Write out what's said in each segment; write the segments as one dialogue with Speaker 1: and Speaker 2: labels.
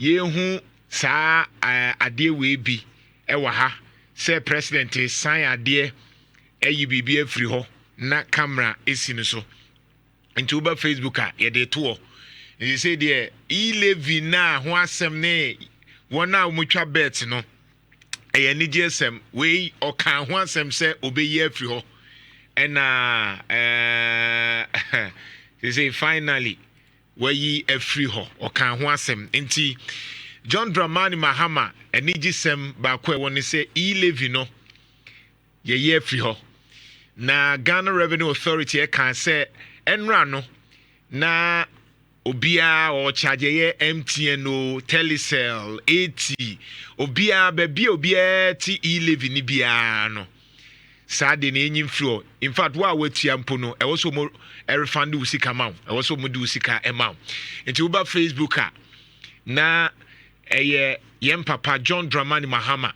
Speaker 1: Yɛhu saa adeɛ wei bi ɛwɔ ha sɛ president san adeɛ ayi biribi afiri hɔ na camera esi no so. Nti woba Facebook a, yɛde to hɔ. Nti sɛ deɛ e-levy na ho asɛm ne wɔn a wɔtwa bet no, ɛyɛ anigye asɛm. Wei ɔka ho asɛm sɛ ɔbɛyi afiri hɔ, ɛna sɛ finally wayi afiri hɔ. Ɔka ho asɛm. Nti John Dramani Mahama, anigye sɛm baako a ɛwɔ ne sɛ e-levy no yɛyi afiri hɔ. Na Ghana Revenue Authority ɛka sɛ ɛnora no na obiara ɔkyagye yɛ MTN o, Telecel, at obiara, baabi a obiara te e-levy ni biara no, saa de na enyi mfiri hɔ. In fact, wo a watua mpo no, ɛwɔ sɛ ɔmo ɛrefund wo sika ma wo, ɛwɔ sɛ ɔmo de wo sika ɛma wo. Nti woba Facebook a, na ɛyɛ yɛn papa John Dramani Mahama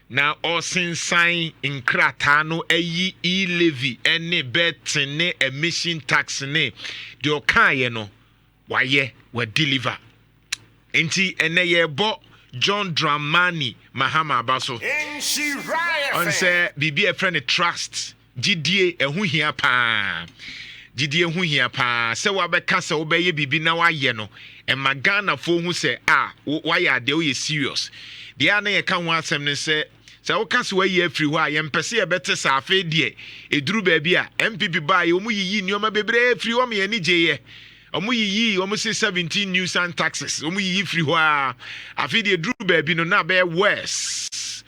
Speaker 1: na ɔsensan nkrataa no ayi e-levy ne betting ne emission tax ne deɛ ɔkaeɛ no, wayɛ, wadeliver. Nti ɛnɛ yɛrebɔ John Dramani Mahama aba so. Ɔn sɛ biribi a ɛfrɛ no trust, gyidie, ɛho hia paa. Gyidie ho hia paa sɛ wabɛka sɛ wobɛyɛ biribi na wayɛ no, ɛma Ghanafoɔ hu sɛ a wayɛ adeɛ, woyɛ serious. Deɛ a na yɛka ho asɛm no sɛ woka sɛ wayi afiri hɔ a, yɛmpɛ sɛ yɛbɛte sɛ afei deɛ ɛduru baabi a NPP baeɛ, ɔmu yiyi nneɔma bebree firi hɔ ma yɛni gyeeɛ. Ɔmo yiyi, ɔmo se 17 nuisance taxes, ɔmo yiyi firi hɔ a, afei deɛ duru baabi no na bɛyɛ worse.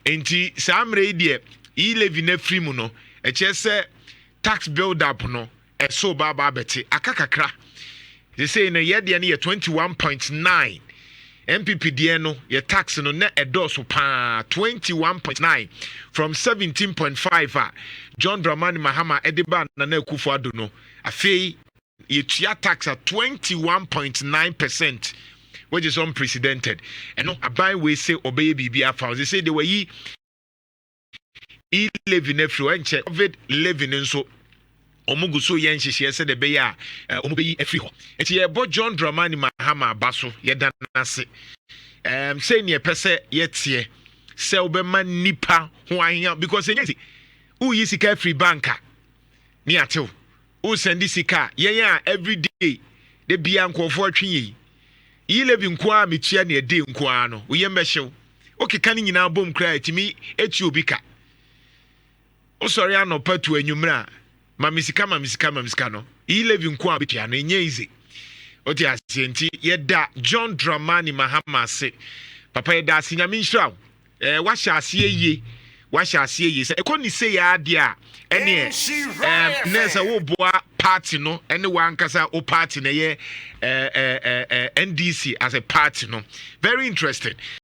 Speaker 1: Nti saa mmerɛ yi deɛ, e-levy no afiri mu no, ɛkyerɛ sɛ tax build up no ɛso baaba abɛte aka kakra. Sesei no, yɛ deɛ no yɛ 21.9. NPP deɛ no, yɛ tax no na ɛdɔɔso paa, 21.9 from 17.5 a John Dramani Mahama ɛde ba Nana Akufo Addo no. Afei yɛtua tax at 21.9%, which is unprecedented. Ɛno aban wei sɛ ɔbɛyɛ biribi afa ɔsɛ sɛ de wayi e-levy no afiri hɔ. Ɛnkyɛ COVID levy no nso, ɔmo gu so yɛ nhyehyɛeɛ sɛ de bɛyɛ a ɔmo bɛyi afiri hɔ. Nti yɛbɔ John Dramani Mahama aba so, yɛda n'ase. Sɛ nea ɛpɛ sɛ yɛteɛ sɛ wobɛma nipa ho ahia, because ɛnyɛ si woyi sika afiri bank a ne atew, wosend sika a yɛn a everyday de bia nkurɔfoɔ atwe yɛ yi, e-levy nko a metua ne ɛde nko ara no, woyɛ mbɛhyew. Wokeka no nyinaa bom koraa, ɛtumi etu obi ka. Wosɔre anɔpa tu anwummerɛ a, ma me sika, ma me sika, ma me sika no, e-levy nko a bɛtua no, ɛnyɛ easy. Wote aseɛ? Nti yɛda John Dramani Mahama ase. Papa, yɛda ase. Nyame nhyira wo. Wahyɛ aseɛ yie, wahyɛ aseɛ yie. Sɛ ɛkɔ ne se yɛ adeɛ a, ɛneɛ ne sɛ woboa party no ɛne wankasa wo party no, ɛyɛ NDC as a party no. Very interesting.